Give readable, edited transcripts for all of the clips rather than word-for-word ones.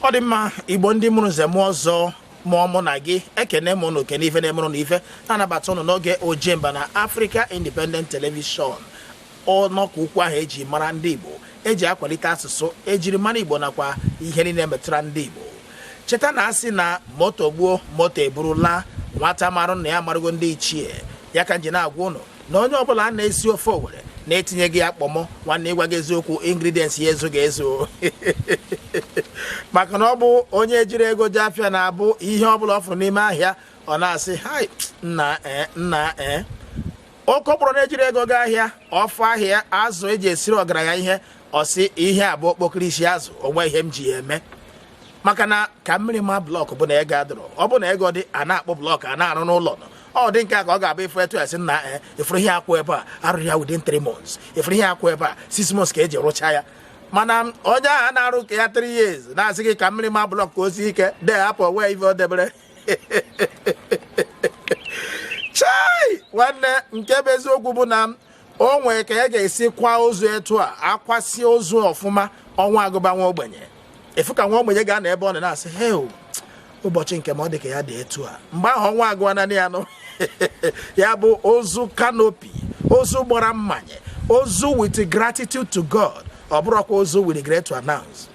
Ọ dị mma. Igbo ndị mụrụ nze mụọ ọzọ mụọ mụ na gị, ekene m ụnụ, kene ife na-emerụ na ife na-anabata ụnụ n'oge Ojemba na Africa Independent Television, ọnọkọ ukwu ahụ eji mara ndị Igbo, eji akwalite asụsụ ejiri mara Igbo nakwa ihe niile metụtara ndị Igbo. Cheta na asị na moto gbuo moto eburula nwata marụ na ya marụgo ndị ichie ya ka nji na-agwa ụnụ na onye ọbụla a na-esi ofe Owere na-etinyeghị ya kpọmọ, nwanne, ịgwa gị eziokwu, ingredients ya ezughị ezu, maka na ọ bụ onye jiri ego ji afịa na-abụ ihe ọbụla ọ fụrụ n'ime ahịa ọ na-asị hai nna ee, nna ee. Oke ọkpọrọ na-ejiri ego gaa ahịa, ọfụ ahịa azụ eji esiri ọgaranya ihe, ọ sị ihe a bụ okpokoro isi azụ, onwe ihe m ji ya eme, maka na ka mmiri ma block bụ na ego adịrọ. Ọ bụ na ego dị, a na-akpụ block a na-arụ n'ụlọ nọ. Ọ dị nke a ka ọ ga-abụ ifu etu esi nna ee, ifuru ihe akwụ ebe a arụrụ ya within 3 months, ifuru ihe akwụ ebe a 6 months ka eji rụcha ya. Mana onye ahụ na-arụ ka ya 3 years na-asị gị ka mmiri ma block ka o sie ike de hapụ onwe ife o debere. Chai nwanne, nke bụ eziokwu bụ na o nwee ka ya ga-esi kwa ozu etu a akwasie ozu ọfụma, ọnwa agụba nwa ogbenye, efu ka nwa ogbenye ga-anọ ebe ọ nọ na-asị heo ụbọchị nke ma ọ dị ka ya dị etu a. Mgbe ahụ ọnwa agụwa naanị ya nụ ya bụ ozu canopy, ozu gbara mmanya, ozu with gratitude to God, ọ bụrụkwa ozu with regret to announce.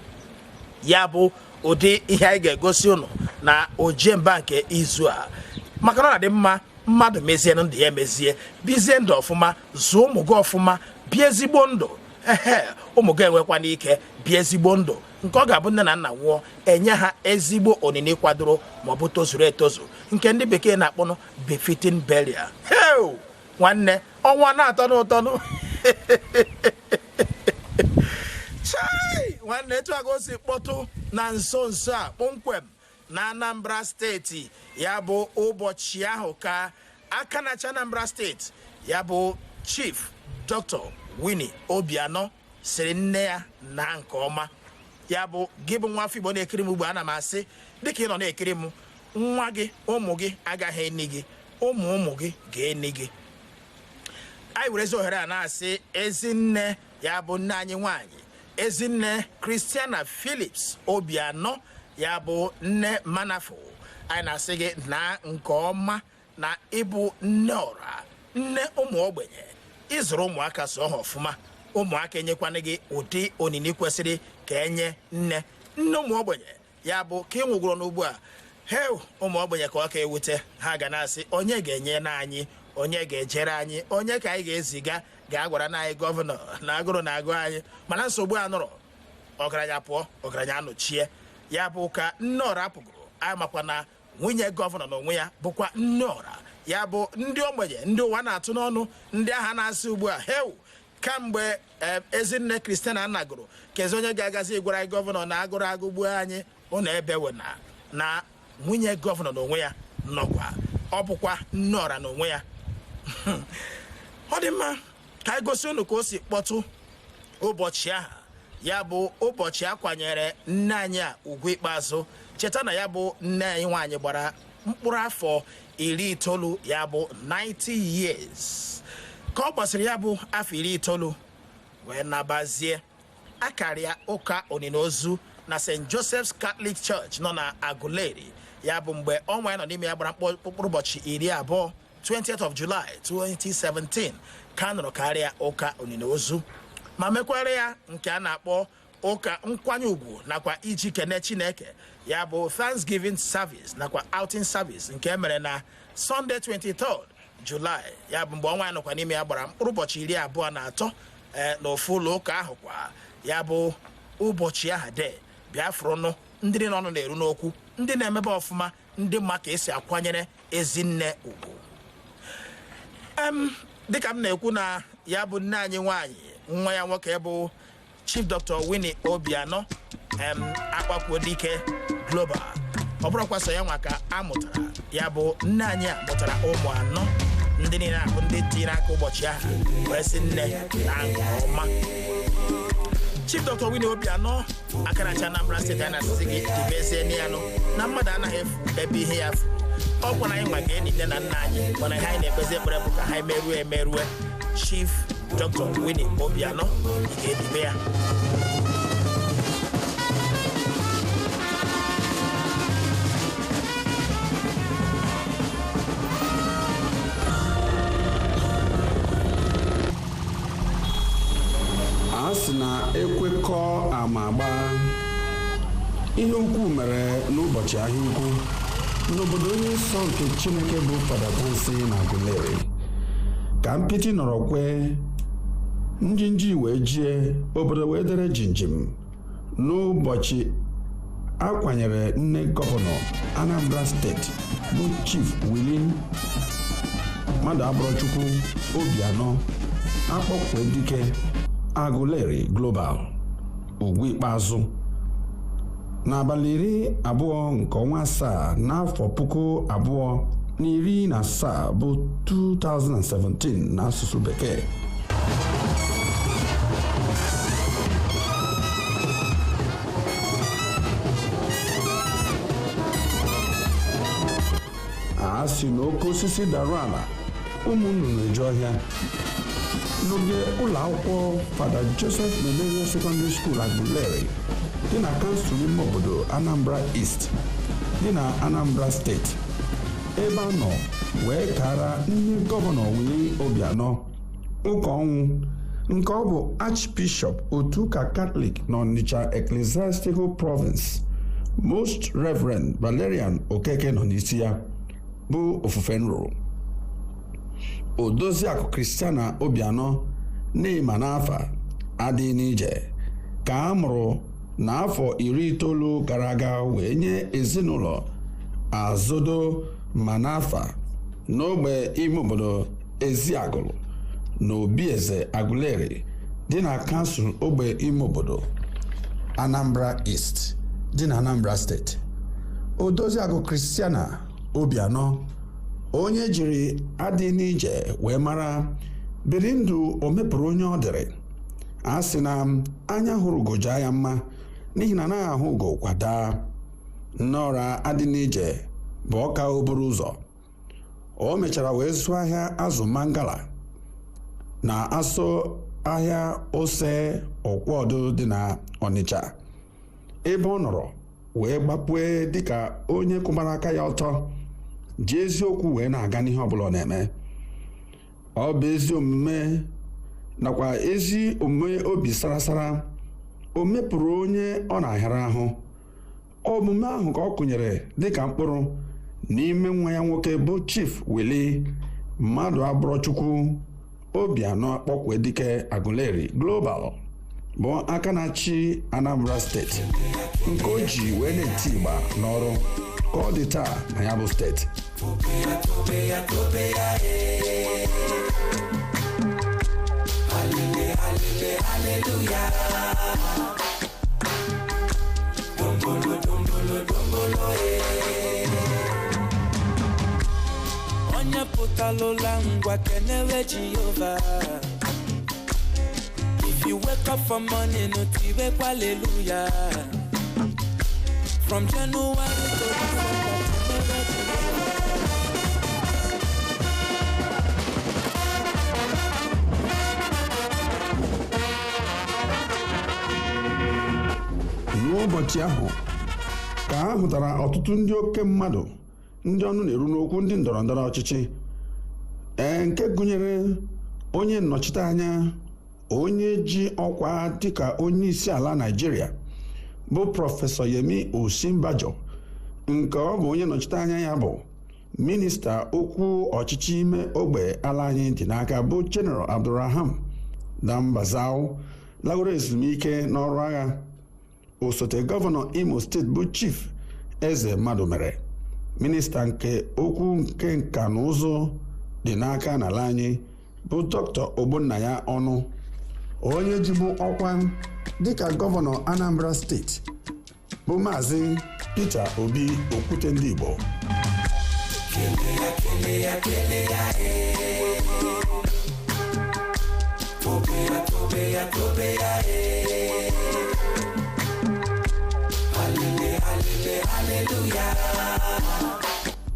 Ya bụ ụdị ihe anyị ga-egosi ụnụ na Ojemba nke izu a, maka na ọ na-adị mma mmadụ mezie ndụ ya, emezie, bizie ndụ ọfụma, zụọ ụmụ gị ọfụma, bie ezigbo ndụ. Ehe, ụmụ gị enwekwana ike bie ezigbo ndụ nke ọ ga-abụ nne na nna nwụọ, enye ha ezigbo onyinye kwadoro maọbụ tozuru etozu, nke ndị bekee na-akpọnụ befitting burial. Heo nwanne, ọnwa na-atọ n'ụtọnụ. Chai nwanne, etu a ka o si kpọtụ na nso nso a kpọmkwem na Anambra steeti. Ya bụ ụbọchị ahụ ka aka na-achị Anambra steeti, ya bụ Chief Dr. Willie Obianọ, sịrị nne ya na nke ọma. Ya bụ gị bụ nwa afọ Igbo na-ekiri m ugbu a, ana m asị dịka ị nọ na-ekiri m, nwa gị, ụmụ gị agaghị eni gị, ụmụ ụmụ gị ga-eni gị. Anyị werezi ohere a na-asị ezinne, ya bụ nne anyị nwanyị, ezinne Christiana Phillips Obianọ, ya bụ nne Manafo, anyị na-asị gị na nke ọma na ịbụ nne ọra, nne ụmụ ogbenye, ịzụrụ ụmụaka zụọ ha ọfụma, ụmụaka enyekwana gị ụdị onyinye kwesịrị ka enye nne, nne ụmụ ogbenye. Ya bụ ka ị nwụgwụrụ n'ugbu a, heu, ụmụ ogbenye ka ọ ka ewute ha ga na-asị onye ga-enye na anyị, onye ga-ejere anyị, onye ka anyị ga-eziga ga-agwara na anyị gọvanọ na agụrụ na-agụ anyị. Mana nsogbu a nụrụ ọgaranya pụọ, ọgaranya anọchie. Ya bụ ka nne ọra pụgoro, anyị makwa na nwunye gọvanọ n'onwe ya bụkwa nne ọra. Ya bụ ndị ogbenye, ndị ụwa na-atụ n'ọnụ, ndị agha na-asị ugbu a heu, kamgbe ezinne Christiana anagụrụ kezi onye ga-agazi gwara anyị gọvanọ na agụrụ agụ gbuo anyị. Ụnụ ebewe na nwunye gọvanọ n'onwe ya nọkwa, ọ bụkwa nne ọra n'onwe ya. Ọ dị mma ka anyị gosi unu ka o si kpọtụ ụbọchị ahụ, ya bụ ụbọchị a kwanyere nne anyị a ugwu ikpeazụ. Cheta na ya bụ nne anyị nwaanyị gbara mkpụrụ afọ 90, ya bụ 90 years, ka ọ gbasịrị ya bụ afọ 90 wee nabazie akarịa ụka onine ozu na St. Joseph's Catholic Church nọ na Aguleri. Ya bụ mgbe ọnwa ya nọ n'ime ya gbara mkpụrụ ụbọchị 20, 20th of July 2017, ka a nụrụ karịa ụka onine ozu ma mekwara ya nke a na-akpọ ụka nkwanye ugwu nakwa iji kene Chineke, ya bụ Thanksgiving service nakwa outing service nke emere na Sunday 23rd July, ya bụ mgbe ọnwa ya nọkwa n'ime ya gbara mkpụrụ ụbọchị 23 n'ofu ụlọ ụka ahụ kwa. Ya bụ ụbọchị ahụ de Biafrụnụ, ndị niile ọnụ na-eru n'okwu, ndị na-emebe ọfụma, ndị mma ka esi akwanyere ezinne ugwu. Dịka m na-ekwu na ya bụ nne anyị nwaanyị, nwa ya nwoke bụ Chief Dr. Willie Obianọ, akpakwuo dike global, ọ bụrụkwa sọ ya nwa ka a mụtara. Ya bụ nne anyị a mụtara ụmụ anọ, ndị niile abụ ndị tinyere aka ụbọchị ahụ wee sị nne na nke ọma. Chief Dr. Willie Obianọ, aka na-achị Anambra steeti, a na-asịsị gị dibezie n'yanụ na mmadụ anaghị efu ebe ihe ya furu. Ọ gwara anyị nwa ga-eni nne na nna anyị, mana ihe anyị na-ekpezi ekpere bụ ka ha emerue emerue. Chief Dr. Willie Obianọ, ị ga-edibe ya. Ama agba ihe ukwu mere n'ụbọchị ahịa ukwu n'obodo onye nsọ nke Chineke bụ Fada Tansi na Aguleri, ka mpịtị nọrọ kwee njinji wee jie, obodo wee dere jinjim n'ụbọchị a kwanyere nne gọvanọ Anambra Steeti bụ Chief Willie Maduaburochukwu Obianọ Akpọkwe Aguleri Global ugwu ikpeazụ n'abalị 20 nke ọnwa asaa n'afọ 2017 bụ 2017 n'asụsụ bekee. A sị na oke osisi dara ala, ụmụ nnụnụ eju ọhịa. N'oge ụlọ akwụkwọ Fada Joseph Memorial Secondary School Aguleri dị na kansụl ime obodo Anambra East dị na Anambra Steeti, ebe a nọ wee kara nne gọvanọ Willie Obianọ ụka ọnwụ nke ọ bụ Archbishop otu ụka Katọlik n'Ọnịcha Ecclesiastical Province, Most Reverend Valerian Okeke nọ n'isi ya bụ ofufe nrụrụ. Odoziakụ Christiana Obianọ n'ịma n'afa adịghị n'ije ka a mụrụ n'afọ 90 gara aga wee nye ezinụlọ Azodo Manafa n'ogbe ime obodo Eziagụlụ na Obieze Aguleri dị na kansụl ogbe ime obodo Anambra East dị na Anambra Steeti. Odoziakụ Christiana Obianọ, onye jiri adị n'ije wee mara, biri ndụ o mepụrụ onye ọ dịrị. A sị na anya hụrụ ugo jaa ya mma, n'ihi na anaghị ahụ ugo kwadaa. Nnọra adị n'ije bụ ọka oburu ụzọ. O mechara wee zụọ ahịa azụ mangala na asụ ahịa ose ọkwọdụ dị na Ọnịcha, ebe ọ nọrọ wee gbapue dịka onye kwụbara aka ya ọtọ, ji eziokwu wee na-aga n'ihe ọbụla ọ na-eme. Ọ bụ ezi omume nakwa ezi omume obi sarasara o mepụrụ onye ọ na-ahịara ahụ. Omume ahụ ka ọ kụnyere dịka mkpụrụ n'ime nwa ya nwoke bụ Chief Willie Maduaburochukwu Obianọ Akpọkwe Aguleri Global bụ aka na-achị Anambra Steeti, nke o ji wee na-eti ịgba n'ọrụ ka ọ dị taa na ya bụ steeti. Onye pụtalụla ngwa kenewe Jehova. If you wake up for morning, tiwekwa hallelujah. From January to December, kenewe Jehova. N'ụbọchị ahụ ka a hụtara ọtụtụ ndị oke mmadụ, ndị ọnụ na-eru n'okwu ndị ndọrọ ndọrọ ọchịchị, ee nke gụnyere onye nnọchiteanya onye ji ọkwa dịka onye isi ala Naịjirịa bụ Prọfesọ Yemi Osinbajo, nke ọ bụ onye nnọchiteanya ya bụ minista okwu ọchịchị ime ogbe ala anyị dị n'aka bụ General Abdulrahman Dambazau lagoro ezumike n'ọrụ agha, osote gọvanọ Imo Steeti bụ Chief Eze Madumere, minista nke okwu nke nka na ụzụ dị n'aka n'ala anyị bụ Dr. Ogbonnaya Ọnụ, onye jibu ọkwa dịka gọvanọ Anambra Steeti bụ Maazị Peter Obi Okwute ndị Igbo.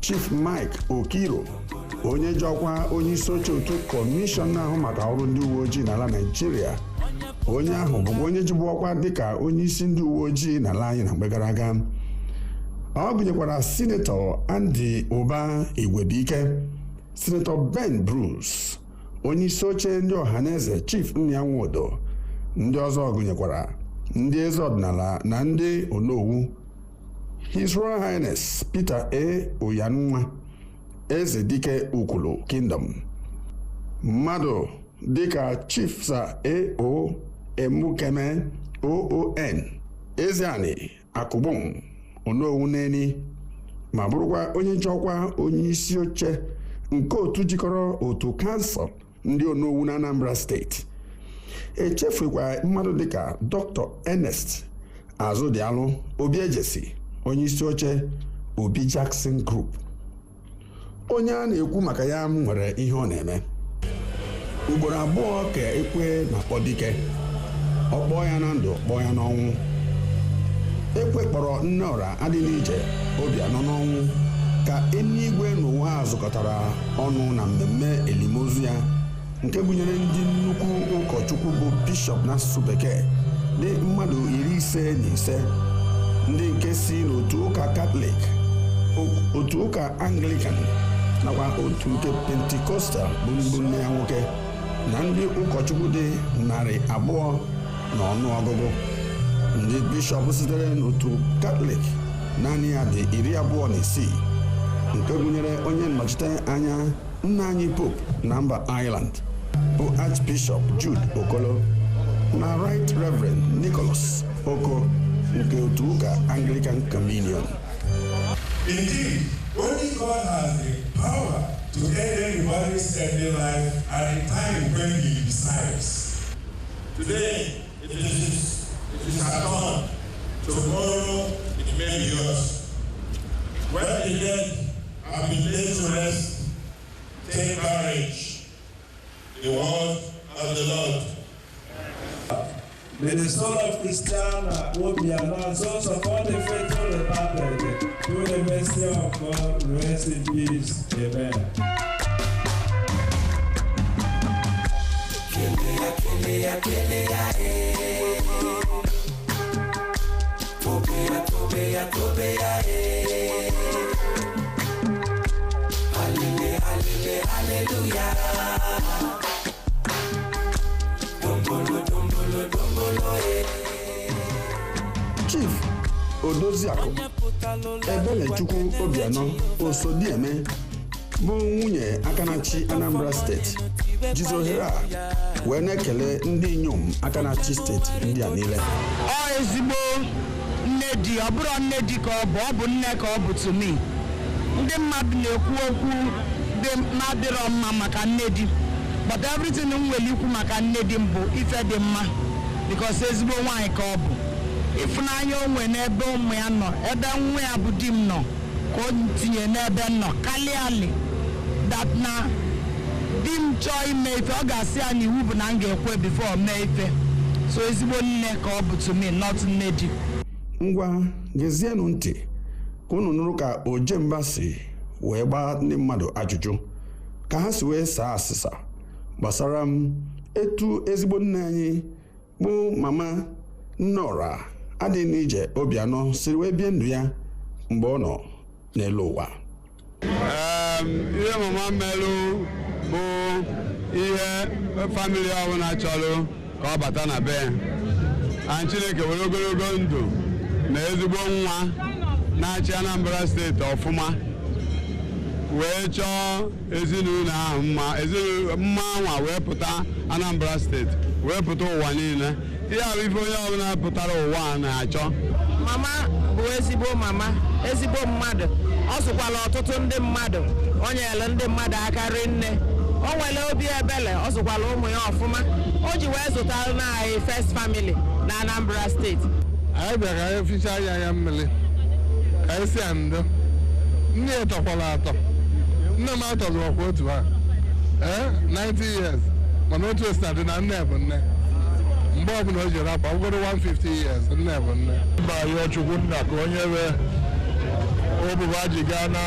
Chief Mike Okiro, onye ji ọkwa onye isi oche otu kọmishọn na-ahụ maka ọrụ ndị uwe ojii n'ala Naịjirịa, onye ahụ bụkwa onye jibu ọkwa dịka onye isi ndị uwe ojii n'ala anyị na mgbe gara aga. Ọ gụnyekwara Sinetọ Andy Ụba Igwebuike, Sinetọ Ben Bruce, onye isi oche ndị Ọhaneze Chief Nnia Nwodo. Ndị ọzọ gụnyekwara Ndị eze ọdịnala na ndị onowu, His Royal Highness Peter A. Oyanwa, Eze Dike Ukwulu Kingdom, mmadụ dịka Chief Sir A.O. Emukeme OON, Ezeani Akụbom Onowu Neni, ma bụrụkwa onye nchọkwa onye isi oche nke otu jikọrọ otu kansụl ndị onowu na Anambra Steeti. Echefukwa mmadụ dịka Dr. Ernest Azụdịalụ Obiejesi, onye isi oche Obi Jackson Group. Onye a na-ekwu maka ya nwere ihe ọ na-eme. Ugboro abụọ ka ekwe na-akpọ dike, ọ kpọọ ya na ndụ, kpọọ ya n'ọnwụ. Ekwe kpọrọ Nneọra Adịnije Obianọ n'ọnwụ ka eluigwe n'ụwa zụkọtara ọnụ na mmemme elimozu ya, nke gụnyere ndị nnukwu ụkọchukwu bụ bishọp n'asụsụ bekee dị mmadụ 55, ndị nke si n'otu ụka Katọlik, otu ụka Anglican nakwa otu nke Pentikọstal bụ mbụ nne ya nwoke, na ndị ụkọchukwu dị 200 na ọnụọgụgụ. Ndị bishọp sitere n'otu Katọlik naanị ya dị 26, nke gụnyere onye nnọchite anya nna anyị Pope na mba Ireland bụ Archbishop Jude Okolo na Right Reverend Nicholas Oko nke otu ụka Anglican Communion. Indeed, only God has the power to end anybody's earthly life at the time when he decides. Today, it is our turn. Tomorrow, it may be yours. When the dead have been laid to rest, take courage. The word of the Lord. May the soul of Christiana Obiano and souls of all the faithful departed, through the mercy of God, rest in peace. Amen. Chief Odoziakụ Ebelechukwu Obianọ Osodieme bụ nwunye Akanachi Anambra Steeti jizi ohere a wee na-ekele ndị inyom Akanachi steeti ndị a niile. Ọ ezigbo nne di, ọ bụrụ nne di ka ọ bụ, ọ bụ nne ka ọ bụ to me. Ndị mmadụ na-ekwu okwu dị na-adịrọ mma maka nne di, but everything m nwere ikwu maka nne di m bụ ife dị mma, because ezigbo nwaanyị ka ọ bụ. Ịfụnanya o nwe n'ebe ụmụ ya nọ, ebe nwa ya bụ di m nọ, ka o tinye n'ebe m nọ kalịalị, that na di m chọọ ime ife, ọ ga-asị ya na iwu bụ na m ga-ekwe before mee ife. So ezigbo nne ka ọ bụ to me, not nne di. Ngwa, gezienụ ntị ka unu nụrụ ka Ojemba si wee gbaa ndị mmadụ ajụjụ, ka ha si wee saa asịsa gbasara m etu ezigbo nne anyị bụ Mama Nneọra Adịnije Obianọ siri wee bie ndụ ya mgbe ọ nọ n'elu ụwa. Ihe mama melụ bụ ihe famili ọbụla chọrọ ka ọ bata na be ya. And Chineke were ogologo ndụ na ezigbo nwa na-achị Anambra Steeti ọfụma wee chọọ ezinụlọ ahụ mma, ezinụlọ mma anwa wee pụta Anambra Steeti wee pụta ụwa niile. Ihe ahụ ife onye ọbụla pụtara ụwa a na-achọ. Mama bụ ezigbo mama, ezigbo mmadụ. Ọ sụkwala ọtụtụ ndị mmadụ, o nyere ndị mmadụ aka rinne, o nwere obi ebele, ọ sụkwala ụmụ ya ọfụma. O ji wee zụtara na anyị first family na Anambra Steeti. Anyị bịara ka anyị fichaa anya anya mmiri, ka anyị si ya ndo. Nne ya tọkwara atọ, nne m atọrọ ọkwa otu a, 90 years, mana otu esi na dị na nne bụ nne. Mgbe ọbụla o jere akwa, ọgụrụ 150 years, nne bụ nne. Mba yọọ Chukwu nna ka onye wee obuba ji gaa na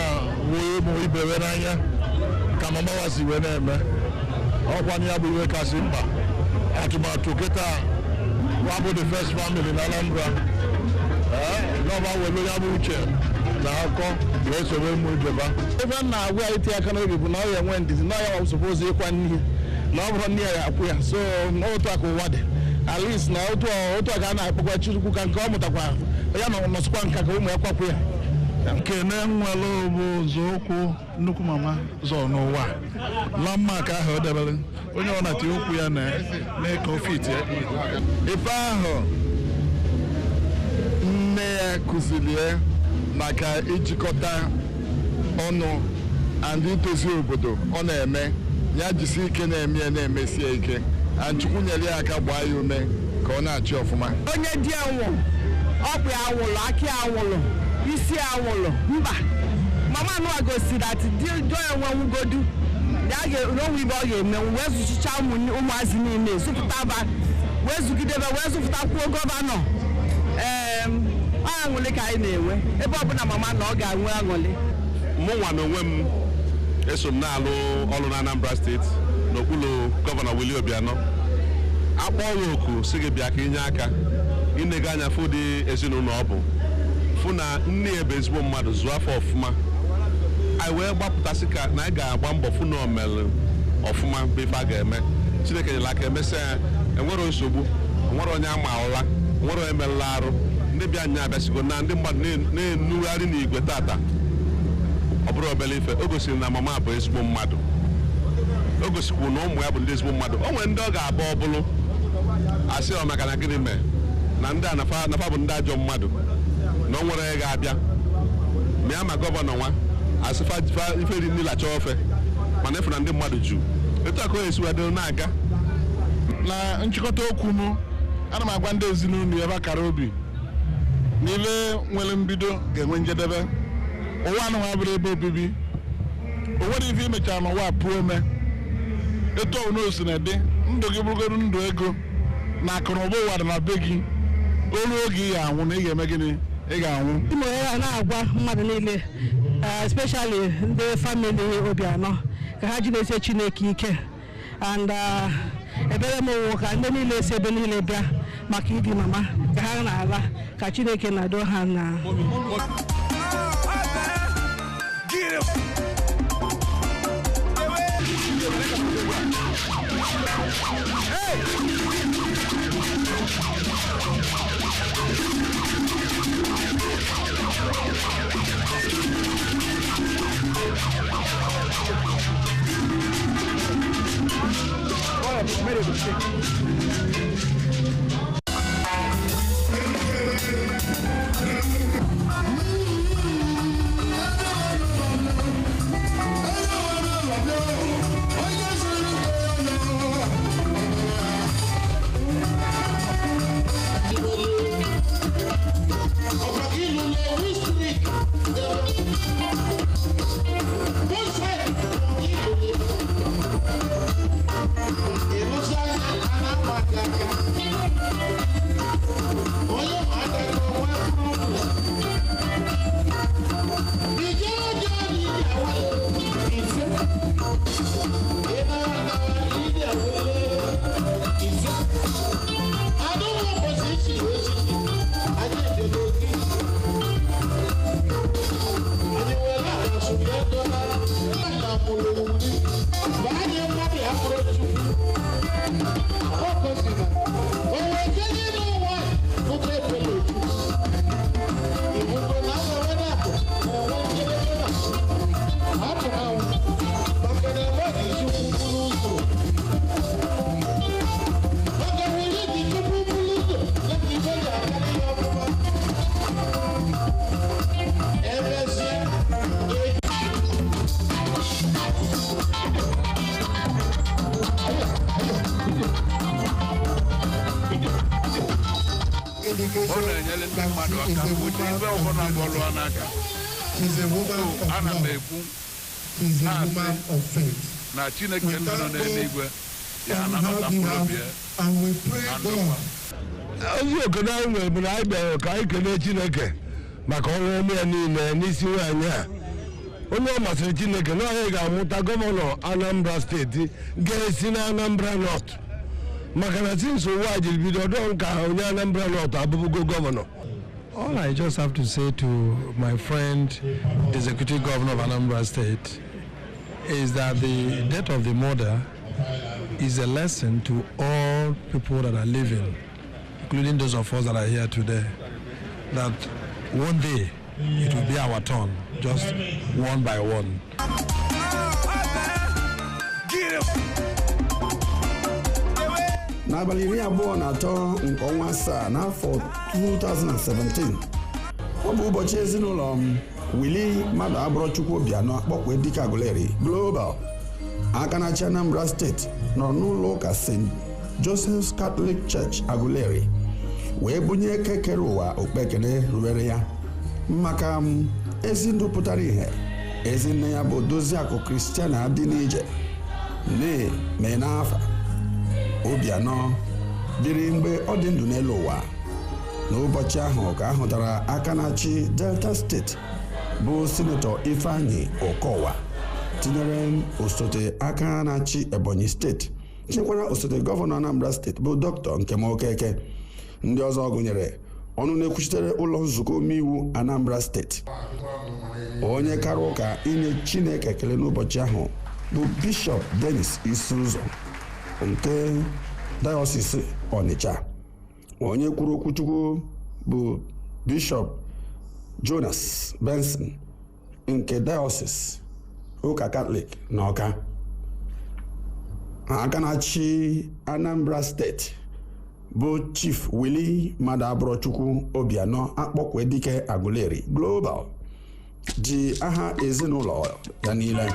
wuo ụmụ ibewe n'anya ka mama wa si wee na-eme. Ọkwa ya bụ iwe kasị mkpa. Atụmatụ kịta wa bụ the first family na Anambra. N'ọba welu ya bụ uche na akọ wee sobe ụmụ ibeba. Ebe m na-agwa ya iti aka n'obi bụ na ọ ya enwe ndidi, na ọ ya suppose ịkwa nne, na ọ bụrụ nne ya akwụ ya. So otu a ka ụwa dị. At least na otu a ka a na-akpọkwa Chukwu ka nke ọ mụtakwa ya na nọsịkwa nka ka ụmụ ya kwapụ ya. Nkene nwere bụ nzọụkwụ nnukwu mama zọ n'ụwa landmark ahụ o debere onye ọ na-eti okwu ya na-eke ofit ya. Ife ahụ nne ya kụziri ya maka ijikọta ọnụ and itozi obodo ọ na-eme ya jisi ike na-eme ya na-emesie ike and Chukwu nyere ya aka gbaa ya ume ka ọ na-achị ọfụma. Onye di ya nwụrụ, ọkpụ ya nwụrụ, akị ya nwụrụ, isi ya nwụrụ, mba. Mama nụwa gosiri that di ya nwenwugodu ya ga-onwe ibe ọ ga-emenwu wee zụchicha ụmụazị niile zụpụta ba wee zụgidebe wee zụpụtakwuo gọvanọ. Ee, ọ aṅụlị ka anyị na-enwe ebe ọbụla mama na ọ ga-enwe aṅụlị. Mụ nwa na onwe m eso m na-alụ ọrụ na Anambra Steeti n'okpuru Gọvanọ Willie Obianọ. Akpọọ ya oku si gị bịa ka inye aka inega anya fụ dị ezinụlọ ọ bụ fụ na nne ya bụ ezigbo mmadụ zụọ afọ ọfụma. Anyị wee gbapụtasị ka na anyị ga-agba mbọ fụ na o mere ọfụma bụ ife a ga-eme. Chineke nyere aka emesịa ya, enwero nsogbu, enwere onye ama ụra, enwere onye merụrụ arụ. Ndị bịa nya abịasịgo na ndị mmadụ na-enugharị n'igwe tata. Ọ bụrụ obere ife, o gosiri na mama bụ ezigbo mmadụ. O gosikwu na ụmụ ya bụ ndị ezigbo mmadụ. O nwere ndị ọ ga-abụ ọ bụrụ asị ọ maka na gịnị mee na ndị a nafa bụ ndị ajọ mmadụ na o nwere onye ga-abịa ma ya ma gọvanọ nwa asị ife ri nri lacha ofe mana efu na ndị mmadụ ju etu a ka o esi wee dịrị na-aga. Na nchịkọta okwu m, ana m agwa ndị ezinụlọ ebe akara obi niile nwere mbido ga-enwe njedebe. Ụwa anụghị abụrụ ebe obibi. O nwere ife imechara n'ụwa pụọ ome. Etu ọbụla o si na dị, ndụ gị bụrụgodu ndụ ego na akụ na ụba ụwa dị na be gị. Olu oge ị ga-anwụ na ị ga-eme gịnị? Ị ga-anwụ. Ụmụ ya na-agwa mmadụ niile, especially ndị family Obianọ, ka ha jidesie Chineke ike. And ebere m wụ ka ndị niile si ebe niile bịa maka idi mama ka ha na-ala ka Chineke na-adọ ha na. Ọ na-enyere ndị mmadụ aka ụdị ife ọbụla bọlụọ n'aka. Ana m ekwu na-asị na Chineke ndị nọ n'eluigwe ya anabata mkpụrụ obi ya na ndokwa. Ozi obodo anyị nwere bụ na anyị bịara ka anyị kelee Chineke maka ọrụ ọma ya niile n'isi nwaanyị a. Onye ọ masịrị Chineke na onye ga-amụta gọvanọ Anambra Steeti ga-esi na Anambra North. Maka na since ụwa jiri bido ọdọ nka onye Anambra North abụbụgo gọvanọ. All I just have to say to my friend, the Executive Governor of Anambra State, is that the death of the mother is a lesson to all all people that are living, including those of us that are here today, that one day it will be our turn, just one by one. N'abalị 23 nke ọnwa asaa n'afọ 2017, ọ bụ ụbọchị ezinụlọ m Willie Mmadụ Abụrọchukwu Obianọ Akpọkwe Dike Aguleri Global, aka na-achị Anambra Steeti, nọrọ n'ụlọ ụka St. Joseph's Catholic Church, Aguleri, wee bunye kekere ụwa okpe ekele ruwere ya maka m ezi ndụ pụtara ìhè ezi nne ya bụ Doziakụ Christiana dị n'ije nne mee n'afa Obianọ biri mgbe ọ dị ndụ n'elu ụwa. N'ụbọchị ahụ ka a hụtara aka na-achị Delta Steeti bụ Sinetọ Ifeanyi Okowa, tinyere osote aka na-achị Ebonyi Steeti, tinyekwara osote gọvanọ Anambra Steeti bụ Dr. Nkem Okeke. Ndị ọzọ gụnyere ọnụ na-ekwuchitere ụlọ nzukọ omeiwu Anambra Steeti. Onye kara ụka inye Chineke ekele n'ụbọchị ahụ bụ Bishọp Dennis Isiụzọ nke Dayọsis Ọnịcha. Onye kwuru okwuchukwu bụ Bishọp Jonas Benson nke Dayọsis ụka Katọlik na Ọka. Aka na-achị Anambra Steeti bụ Chief Willie Mmadụ Abụrọchukwu Obianọ Akpọkwe Dike Aguleri Global ji aha ezinụlọ ya niile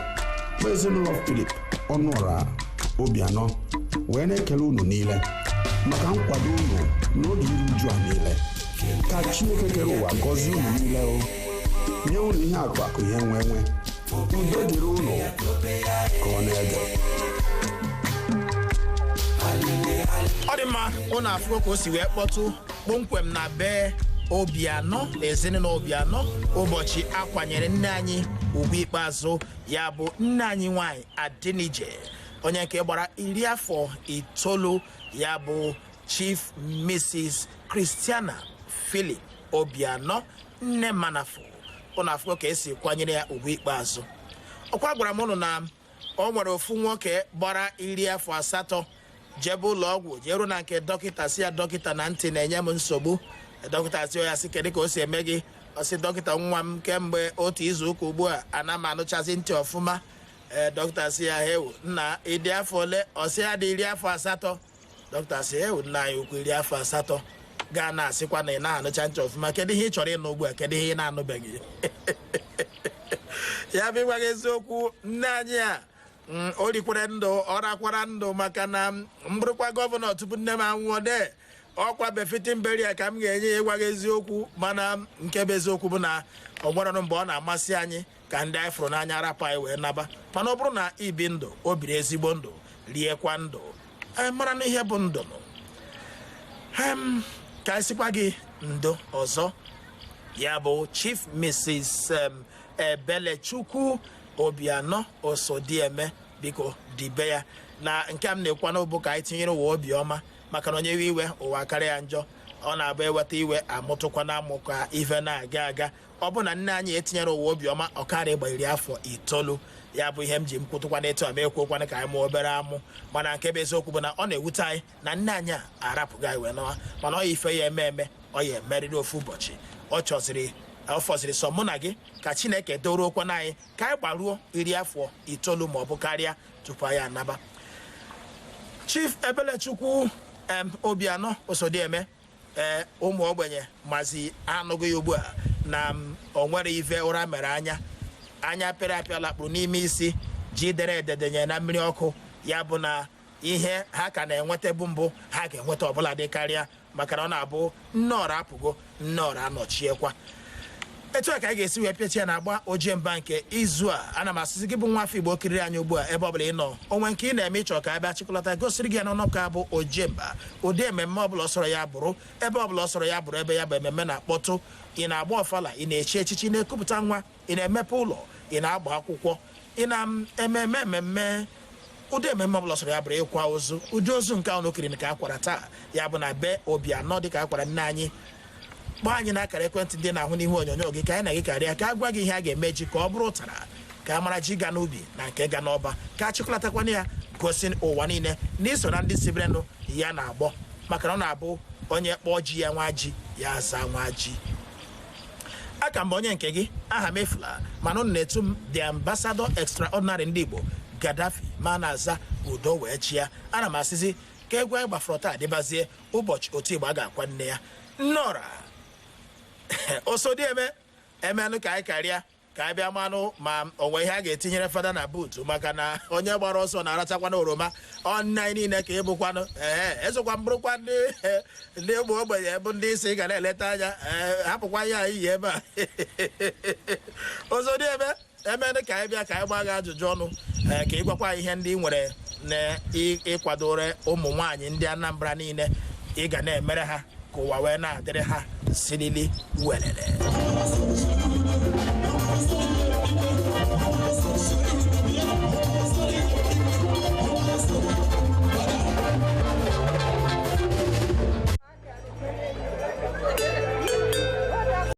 bụ ezinụlọ Philip Ọnụọra Obianọ wee na-ekele unu niile maka nkwado unu n'oge iru uju a niile. Ka Chineke kere ụwa gọzie unu niile, o nye unu ihe akụ akụ, ihe nwe nwe. Udo dịrị unu ka ọ na-ede. Ọ dị mma. Ụnụ afụgo ka o si wee kpọtụ kpọmkwem na bee Obianọ na ezinụlọ Obianọ ụbọchị akwanyere nne anyị ugwu ikpeazụ, ya bụ nne anyị nwanyị Adinije, onye nke gbara 90, ya bụ Chief Mrs. Christiana Philip Obianọ, nne Manafo. Ụnụ afụgo ka esi kwanyere ya ugwu ikpeazụ. Ọkwa gwara m ụnụ na o nwere ofu nwoke gbara 80 jebe ụlọ ọgwụ, jeru na nke dọkịta, si ya, "Dọkịta, na ntị na-enye m nsogbu." Dọkịta si ya, sị, "Kedu ka o si eme gị?" Ọ sị, "Dọkịta, nwa m, kemgbe otu izu ụka ugbu a, ana m anụchazi ntị ọfụma." Ee, dọkịta si ya, "Hewu nna, ịdị afọ ole?" Ọ sị ya dị 80. Dọkịta si, "Hewu nna anyị ukwu, 80 gaa na-asịkwa na ị na-anụcha ntị ọfụma, kedu ihe ị chọrọ ịnụ ugbu a? Kedu ihe ị na-anụbeghị?" Ya bụ, ịgwa gị eziokwu, nne anyị a o rikwere ndụ, ọ rakwara ndụ, maka na m bụrụkwa gọvanọ tupu nne m anwụọ, de ọkwa befitting burial ka m ga-enye ya, ịgwa gị eziokwu. Mana nke bụ eziokwu bụ na ọ nwere mgbe ọ na-amasị anyị ka ndị anyị fụrụ n'anya rapụ anyị wee naba. Mana ọ bụrụ na ibi ndụ, o biri ezigbo ndụ, riekwa ndụ, anyị mara na ihe bụ ndụ nụ. Ka anyị sịkwa gị ndo ọzọ, ya bụ Chief Mrs. Ebelechukwu Obianọ Osodieme. Biko dibe ya na nke a m na-ekwu n'ụbụ ka anyị tinyere ụwa obiọma, maka na onye iwe iwe ụwa karịa ya njọ. Ọ na-abụ eweta iwe amụtụkwa na amụ ka ife na-aga aga. Ọ bụ na nne anyị etinyere ụwa obiọma, ọ karịa ịgba 90. Ya bụ ihe m ji m kwụtụkwa n'etu a ma ekwokwana ka anyị mụọ obere amụ. Mana nke bụ eziokwu bụ na ọ na-ewute anyị na nne anyị a arapụghị anyị wee nawa, mana ọ ya ife ya eme eme, ọ ya emerịrị ofu ụbọchị. Ọ chọziri, ọ fọziri sọ mụ na gị ka Chineke doruokwana anyị ka anyị gbaruo 90 ma ọ bụ karịa tupu anyị anaba. Chief Ebelechukwu m Obianọ Osodieme, ee, ụmụ ogbenye mazi anụghị ya ugbu a na o nwere ife ụra mere anya anya pịrị apịa lakpụrụ n'ime isi ji dere ededenye na mmiri ọkụ. Ya bụ na ihe ha ka na-enweta bụ mbụ ha ga-enweta ọbụla dị karịa, maka na ọ na-abụ nne ọra apụgo, nne ọra anọchiekwa. Etu a ka anyị ga-esi wee pịachi ya na agba ojemba nke izu a. Ana m asịsị gị bụ nwa afọ Igbo kiriri anyị ugbu a, ebe ọbụla ị nọ, onwe nke ị na-eme ịchọ ka abịa chịkọlata gosiri gị ya n'ọnụ ka bụ ojemba, ụdị ememme ọbụla ọ sọrọ ya bụrụ, ebe ọbụla ọ sọrọ ya bụrụ, ebe ya bụ ememme na-akpọtụ, ị na-agba ọfala, ị na-echi echichi, na-ekupụta nwa, ị na-emepe ụlọ, ị na-agba akwụkwọ, ị na-ememe ememme, ụdị ememme ọbụla sọrọ ya bụrụ, ịkwa ozu, ụdị ozu nke ahụ n'okiri ka a kwara taa, ya bụ na be Obianọ dịka a kwara nne anyị, kpọọ anyị n'akara ekwentị ndị na-ahụ n'ihu onyonyo gị ka anyị na gị karịa, ka a gwa gị ihe a ga-eme ji ka ọ bụrụ ụtara, ka a mara ji ga n'ubi na nke ga n'ọba, ka a chịkọlatakwana ya. Gosi ụwa niile na iso na ndị sibirenụ ya na-agbọ, maka na ọ na-abụ onye kpọọ ji ya nwa ji, ya aza nwa ji. Aka mgbe onye nke gị, aha m efula, mana unu na-etu m the ambassador extraordinary ndị Igbo, Gaddafi, ma na-aza udo wee chi ya. Ana m asịzi ka egwu anyị gbafọrọ taa dịbazie ụbọchị otu Igbo a ga-akwa nne ya nnọra osodieme emenụ ka anyị karịa ka anyị bịa manụ ma onwe ihe a ga-etinyere fada na buutu, maka na onye gbara ọsọ na-arachakwana oroma. Ọnne anyị niile ka ịbụkwanụ. Ee, ezokwa mbụrụkwa ndị ụmụ ogbenye bụ ndị isi ga na-eleta anya. Ee, hapụkwa ihe anyị yi ebe a. Ozodieme emenụ ka anyị bịa ka anyị gbaa gị ajụjụ ọnụ, ee, ka ị gwakwa anyị ihe ndị ị nwere na ịkwadore ụmụ nwaanyị ndị Anambra niile ị ga na-emere ha ka ụwa wee na-adịrị ha sirili welele.